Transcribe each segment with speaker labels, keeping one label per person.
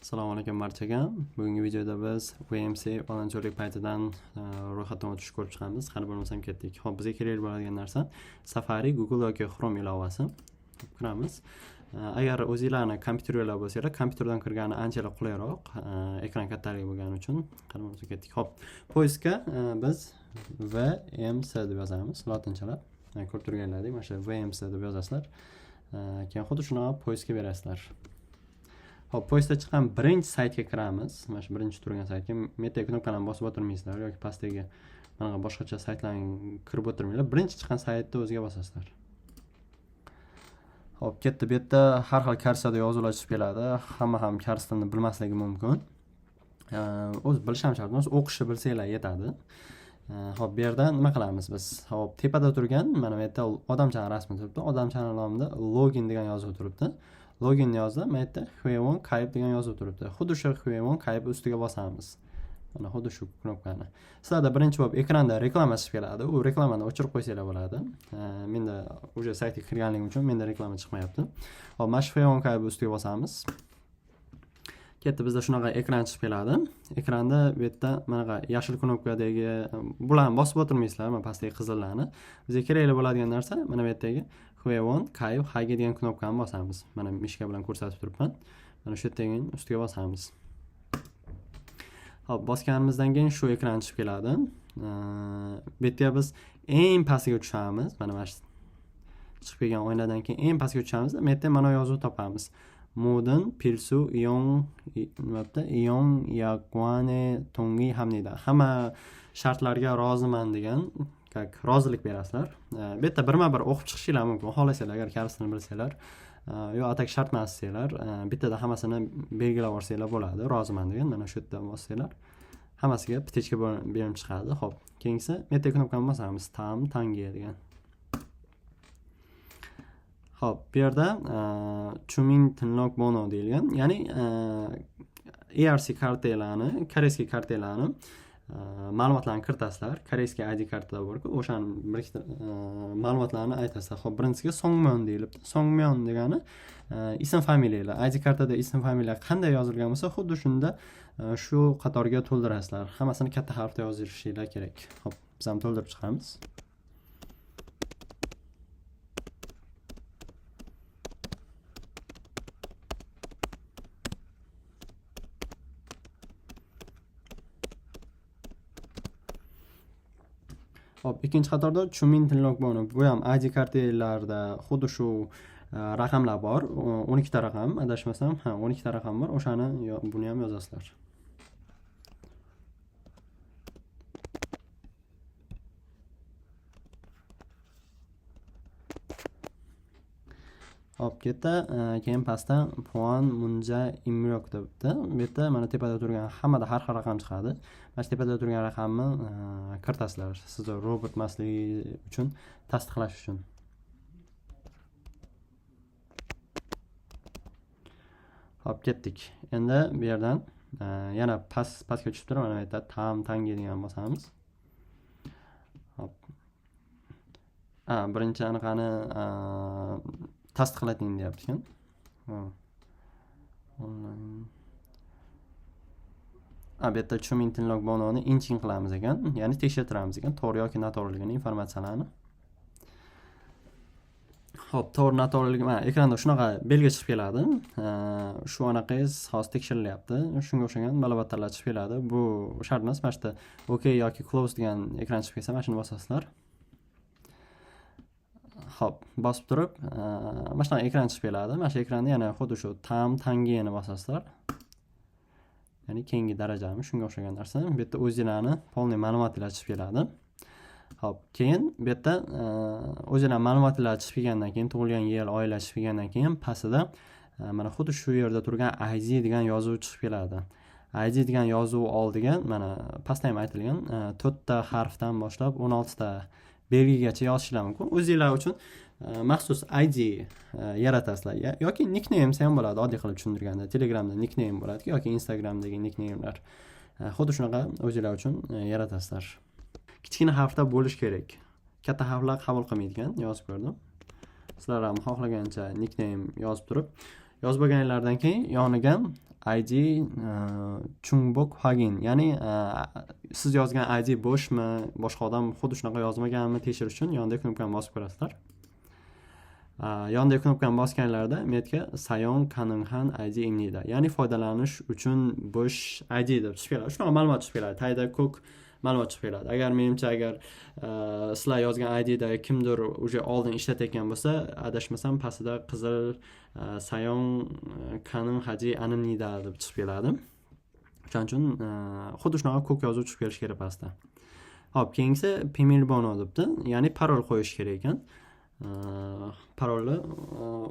Speaker 1: Assalomu alaykum barchaga. Bugungi videoda biz VMC volontyorlik paytidan ro'yxatdan o'tishni ko'rib chiqamiz. Qani bo'lmasam ketdik. Xo'p, bizga kerak bo'ladigan narsa Safari, Google yoki Chrome ilovasi. Kiramiz. Agar o'zinglarni kompyuterlar bo'lsanglar, kompyuterdan kirgani ancha qulayroq, ekran kattaligi bo'lgani uchun. Qani bo'lmasa ketdik. Xo'p, поискка biz VMC deb yozamiz, lotinchalab. Ko'rib turganlaridek, mana shu VMC deb yozasizlar. Keyin xuddi shunaqa поискка berasizlar. Xo'p, поискda chiqqan birinchi saytga kiramiz. Mana shu birinchi turgan saytga meta knopkani bosib o'tirmaysizlar yoki pastdagi mana boshqacha saytlarga kirib o'tirmanglar. Birinchi chiqqan saytni o'ziga bosasizlar. Xo'p, ketdi. Bu yerda har xil korsada yozuvlar chiqib keladi. Hamma ham kors tilini bilmasligi mumkin. O'zi bilish ham shart emas, o'qishni bilsanglar yetadi. Xo'p, bu yerda nima qilamiz biz? Xo'p, tepada turgan mana bu yerda odamchani rasmi turibdi. Odamchani nomida login degan yozuv turibdi. Login yozdi, mana yerda Huewon Kayib degan yozuv turibdi. Xuddi shu Huewon Kayib ustiga bosamiz. Mana xuddi shu knopkani. Sizlarda birinchi bo'lib ekranda reklama chiqib keladi. U reklamani o'chirib qo'ysanglar bo'ladi. Menda уже saytga kirganligim uchun menda reklama chiqmayapti. Xo'p, mana shu Huewon Kayib ustiga bosamiz. Ketdi, bizda shunaqa ekran chiqib keladi. Ekranda bu yerda manaqa yashil knopkadagi bularni bosib o'tirmaysizlar, mana pastdagi qizillarni. Bizga kerakli bo'ladigan narsa mana bu yerdagi Huewon Kayib Hagi degan knopkani bosamiz. Mana mishka bilan ko'rsatib turibman. Mana shu yerdagi ustiga bosamiz. Xo'p, bosganimizdan keyin shu ekran chiqib keladi. Bu yerda biz eng pastiga tushamiz. Mana shu chiqib kelgan oynadan keyin eng pastga tushamiz. Bu yerda mana yozuv topamiz. Mudun Pilsu Yong nimapti? Yong Yakwane Tongi hamnida. Hamma shartlarga roziman degan как rozilik berasizlar. Bu yerda birma-bir o'qib chiqishinglar mumkin. Xohlasanglar, agar koreys tilini bilsanglar, yo atak shart emas desanglar, bittada hammasini belgilab olsanglar bo'ladi. Roziman degan mana shu yerda bossanglar, hammasiga птичка berib chiqadi. Xo'p, keyingisi meta knopkani bosamiz. Tam tangi degan. Xo'p, bu yerda Chumin Tinlok Bono deyilgan, ya'ni ERC kartalarni, koreyskiy kartalarni ma'lumotlarni kiritasizlar. Koreyskiy ID kartalar bor-ku, o'shani bir ikkita ma'lumotlarni aytasizlar. Xo'p, birinchisiga Songmyon deyilibdi. Songmyon degani ism familiyalar. ID kartada ism familiya qanday yozilgan bo'lsa, xuddi shunda shu qatorga to'ldirasizlar. Hammasini katta harfda yozishinglar kerak. Xo'p, biz ham to'ldirib chiqamiz. Xo'p, ikkinchi qatorda Chumin Tinlok Bono. Bu ham ID kartalarda xuddi shu raqamlar bor. 12 ta raqam, adashmasam, ha, 12 ta raqam bor. O'shani buni ham yozasizlar. Xo'p, ketdi. Keyin pastda Puan Munja Imrok debdi. Bu yerda mana tepada turgan hammada har xil raqam chiqadi. Mana shu tepada turgan raqamni kiritasizlar. Sizni robot emasligi uchun tasdiqlash uchun. Xo'p, ketdik. Endi bu yerdan yana pastga tushib turib, mana bu yerda tam tangi degan bosamiz. Xo'p. Birinchi anaqani tasdiqlating deyapti ekan. Online. Bu yerda Chumin Tinlok Bononi inchin qilamiz ekan, ya'ni tekshirtiramiz ekan, to'g'ri yoki noto'g'riligini informatsiyalarni. Xo'p, to'g'ri noto'g'riligi mana ekranda shunaqa belgi chiqib keladi. Shu anaqangiz hozir tekshirilyapti. Shunga o'xshagan ma'lumotlar chiqib keladi. Bu shart emas, mana shu yerda OK yoki close degan ekran chiqib kelsa, mana shuni bosasizlar. Xo'p, bosib turib, mana shunaqa ekran chiqib keladi. Mana shu ekranda yana xuddi shu tam tangini bosasizlar. Ya'ni keyingi darajami, shunga o'xshagan narsa. Bu yerda o'zinglarni полный ma'lumotlar chiqib keladi. Xo'p, keyin bu yerda o'zinglar ma'lumotlar chiqib kelgandan keyin, tug'ilgan yil, oila chiqib kelgandan keyin pastida mana xuddi shu yerda turgan ID degan yozuv chiqib keladi. ID degan yozuv oldiga mana pastda ham aytilgan, 4 ta harfdan boshlab 16 ta belgigacha yozishlar mumkin. O'zinglar uchun maxsus ID yaratasizlar yoki nickname ham bo'ladi, oddiy qilib tushuntirganda Telegramda nickname bo'ladi yoki Instagramdagi nicknamelar. Xuddi shunaqa o'zinglar uchun yaratasizlar. Kichkina harfda bo'lish kerak. Katta harflar qabul qilmaydigan, yozib ko'rdim. Sizlar ham xohlagancha nickname yozib turib, yozib bo'lganinglardan keyin yoniga ID 중복 확인, ya'ni siz yozgan ID bo'shmi, boshqa odam xuddi shunaqa yozmaganmi tekshirish uchun yonidagi knopkani bosib ko'rasizlar. Yonidagi knopkani bosganlarida bu yerga 사용 가능한 ID입니다, ya'ni foydalanish uchun bo'sh ID deb chiqib keladi. Shunaqa ma'lumot chiqib keladi. Tagida ko'k ma'lumot chiqib keladi. Agar menimcha agar sizlar yozgan IDda kimdir уже oldin ishlatayotgan bo'lsa, adashmasam pastida qizil 사용 가능하지 않습니다 deb chiqib keladi. O'shaning uchun xuddi shunaqa ko'k yozuv chiqib kelishi kerak pastda. Xo'p, keyingisi 비밀번호 debdi, ya'ni parol qo'yish kerak ekan. Parolni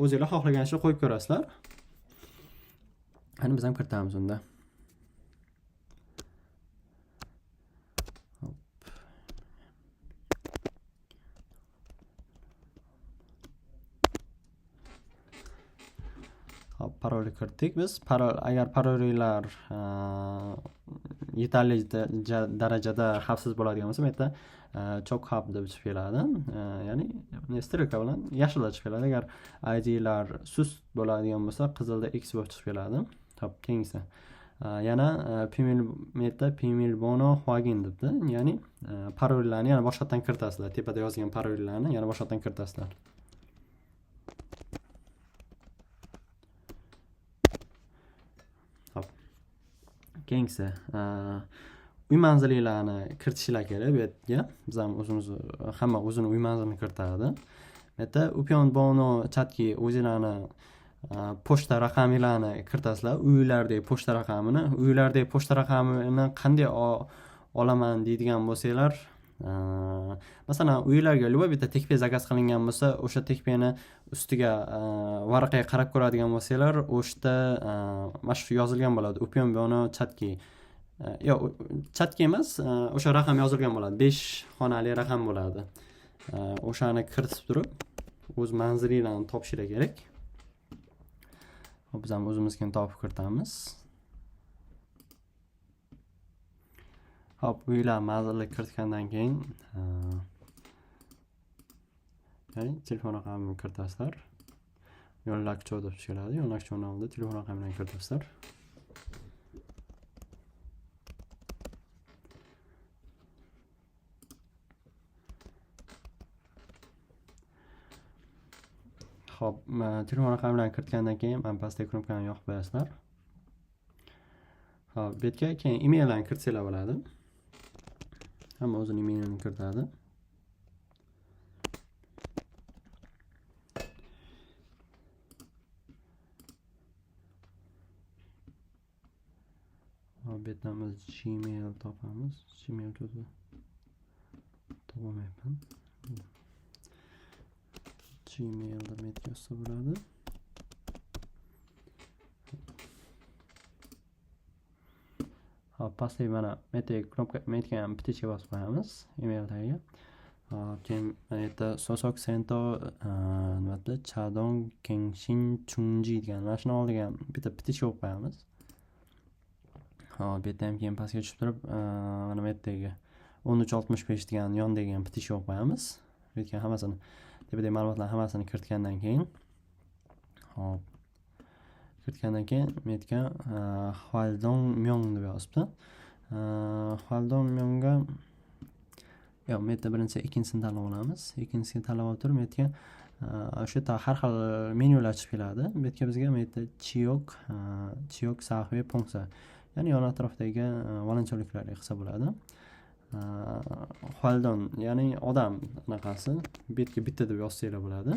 Speaker 1: o'zinglar xohlagancha qo'yib ko'rasizlar. Qani biz ham kiritamiz unda. Hop. Hop, parolni kiritdik biz. Parol, agar parolinglar yetarli darajada xavfsiz bo'ladigan bo'lsa, bu yerda чок deb chiqib keladi. Ya'ni strelka bilan yashilda chiqib keladi. Agar IDlar sust bo'ladigan bo'lsa, qizilda X bo'lib chiqib keladi. Hop, keyingisi. Yana bu yerda 비밀번호 확인 debdi. Ya'ni parollarni yana boshqatdan kiritasizlar. Tepada yozgan parollarni yana boshqatdan kiritasizlar. Hop. Keyingisi, uy manzilinglarni kiritishinglar kerak bu yerga. Biz ham o'zimiz, hamma o'zini uy manzilini kiritadi. Bu yerda 우편번호 찾기 o'zinglarni pochta raqaminglarni kiritasizlar. Uylardagi pochta raqamini, uylardagi pochta raqamini qanday olaman deydigan bo'lsanglar, masalan, uylarga любой bitta 택배 zakaz qilingan bo'lsa, o'sha 택배ni ustiga varaqaga qarab ko'radigan bo'lsanglar, o'shda mana shu yozilgan bo'ladi. 우편번호 찾기. Yo'q, 찾기 emas, o'sha raqam yozilgan bo'ladi. 5 xonali raqam bo'ladi. O'shani kiritib turib, o'z manzilinglarni topishinglar kerak. Hop, biz ham o'zimiznikini topib kiritamiz. Hop, uylar manzilni kiritgandan keyin, ya'ni telefon raqamini kiritasizlar. 연락처 deb keladi. 연락처ni oldida telefon raqamini kiritasizlar. Xo'p, telefon raqami bilan kiritgandan keyin mana pastdagi knopkani yoqib qo'yasizlar. Xo'p, bu yerga keyin emaillarni kiritsanglar bo'ladi. Hamma o'zini emailini kiritadi. Hop, bu yerdan biz Gmail topamiz. Gmail topolmayapman. Gmail deb yozsa bo'ladi. Hop, pastdagi mana bu knopka, bu yerga ham птичка bosib qo'yamiz email tagiga. Hop, keyin mana yerda 소속 센터 nima deydi? 자동 갱신 중지 degan mana shuni oldiga ham bitta птичка qo'yib qo'yamiz. Hop, bu yerda ham keyin pastga tushib turib, mana bu yerdagi 1365 degan yonidagi ham птичка qo'yib qo'yamiz. Bu yerga hammasini tepadagi ma'lumotlarni hammasini kiritgandan keyin, hop, kiritgandan keyin bu yerga 활동명 deb yozibdi. 활동명ga yo'q, bu yerda birinchi ikkinchisini tanlab olamiz. Ikkinchisini tanlab olib turib, bu yerga o'sha yerda har xil menyular chiqib keladi. Bu yerga bizga bu yerda 지역 사회 봉사, ya'ni yon atrofdagi volontyorliklarga qilsa bo'ladi. 활동, ya'ni odam anaqasi, bu yerga bitta deb yozsanglar bo'ladi.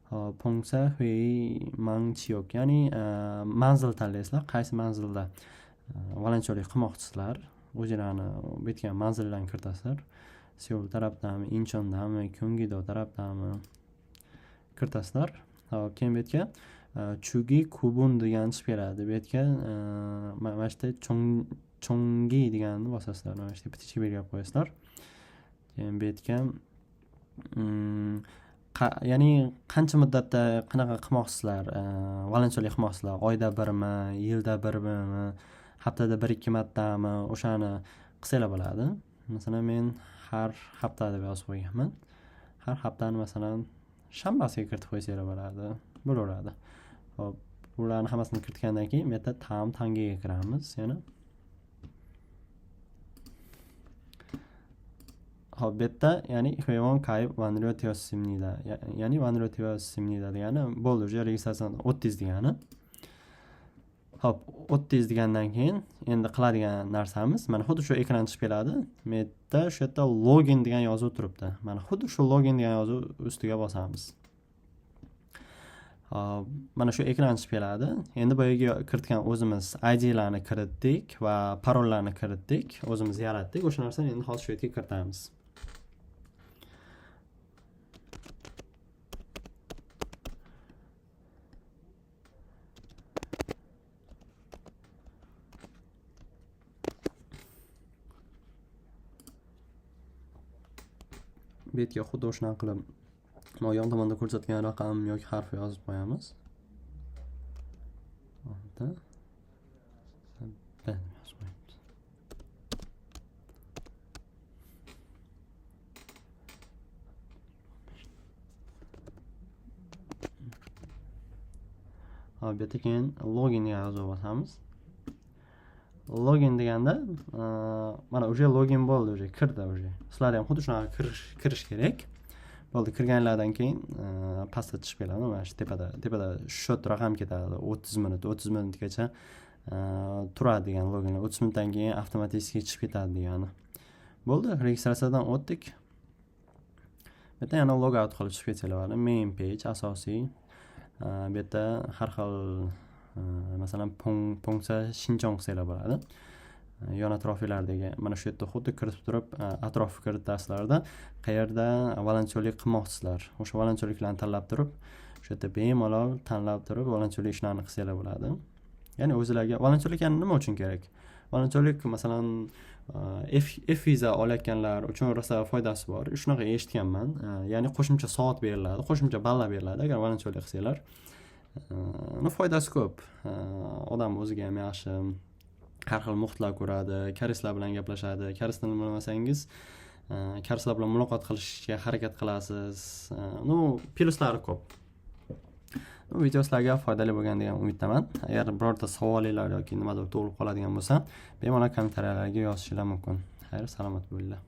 Speaker 1: Hop, 봉사 희망 지역, ya'ni manzil tanlaysizlar, qaysi manzilda volontyorlik qilmoqchisizlar, o'zinglarni bu yerga manzillarni kiritasizlar. Seul tarafdami, Inchondami, Kyunggido tarafdami kiritasizlar. Hop, keyin bu yerga 주기 구분 degan chiqib keladi. Bu yerga mana shu yerda 정기 deganni bosasizlar. Mana shu yerda птичка belgilab qo'yasizlar. Keyin bu yerga ya'ni qancha muddatda qanaqa qilmoqchisizlar, volontyorlik qilmoqchisizlar, oyda birmi, yilda birmi, haftada 1-2 martami, o'shani qilsanglar bo'ladi. Masalan, men har hafta deb yozib qo'yganman. Har haftani masalan shanbasiga kiritib qo'ysanglar bo'ladi, bo'laveradi. Hop, Bularni hammasini kiritgandan keyin bu yerda tam tangaga kiramiz yana. Hop, bu yerda ya'ni 회원 가입 완료되었습니다. Ya'ni 완료되었습니다 degani bo'ldi, уже registratsiyadan o'tdingiz degani. Hop, o'tdingiz degandan keyin endi qiladigan narsamiz mana xuddi shu ekran chiqib keladi. Bu yerda shu yerda login degan yozuv turibdi. Mana xuddi shu login degan yozuv ustiga bosamiz. Hop, mana shu ekran chiqib keladi. Endi boyagi kiritgan o'zimiz IDlarni kiritdik va parollarni kiritdik, o'zimiz yaratdik. O'sha narsani endi hozir shu yerga kiritamiz. Bu yerga xuddi shunaqa qilib yon tomonda ko'rsatgan raqam yoki harf yozib qo'yamiz. 6 B yozib qo'yamiz. Hop, bu yerda keyin login degan yozib bosamiz. Login deganda mana уже login bo'ldi, уже kirdi уже. Sizlar ham xuddi shunaqa kirish kerak. Bo'ldi, kirganlardan keyin pastga tushib keladi. Mana shu tepada shot raqam ketadi. 30 minut, 30 minutgacha turadi degan loginlar. 30 minutdan keyin avtomatik chiqib ketadi degani. Bo'ldi, registratsiyadan o'tdik. Bu yerda yana log out qilib chiqib ketsanglar bo'ladi. Main page asosiy. Bu yerda har xil masalan punksiya shinchon qilsanglar bo'ladi. Yon atrofinglardagi mana shu yerda xuddi kiritib turib atrof kiritasizlarda qayerda volontyorlik qilmoqchisizlar, o'sha volontyorliklarni tanlab turib shu yerda bemalol tanlab turib volontyorlik ishlarini qilsanglar bo'ladi. Ya'ni o'zinglarga volontyorlik yana nima uchun kerak? Volontyorlik masalan F viza olayotganlar uchun rosa foydasi bor. Shunaqa eshitganman. Ya'ni qo'shimcha soat beriladi, qo'shimcha ballar beriladi agar volontyorlik qilsanglar. Foydasi ko'p. Odam o'ziga ham yaxshi, har xil muhitlar ko'radi, koreyslar bilan gaplashadi. Koreys tilini bilmasangiz, koreyslar bilan muloqot qilishga harakat qilasiz. Plyuslari ko'p. Bu video sizlarga foydali bo'lgan degan umiddaman. Agar birorta savolinglar yoki nimadir tug'ilib qoladigan bo'lsa, bemalol kommentariyalarga yozishinglar mumkin. Xayr, salomat bo'linglar.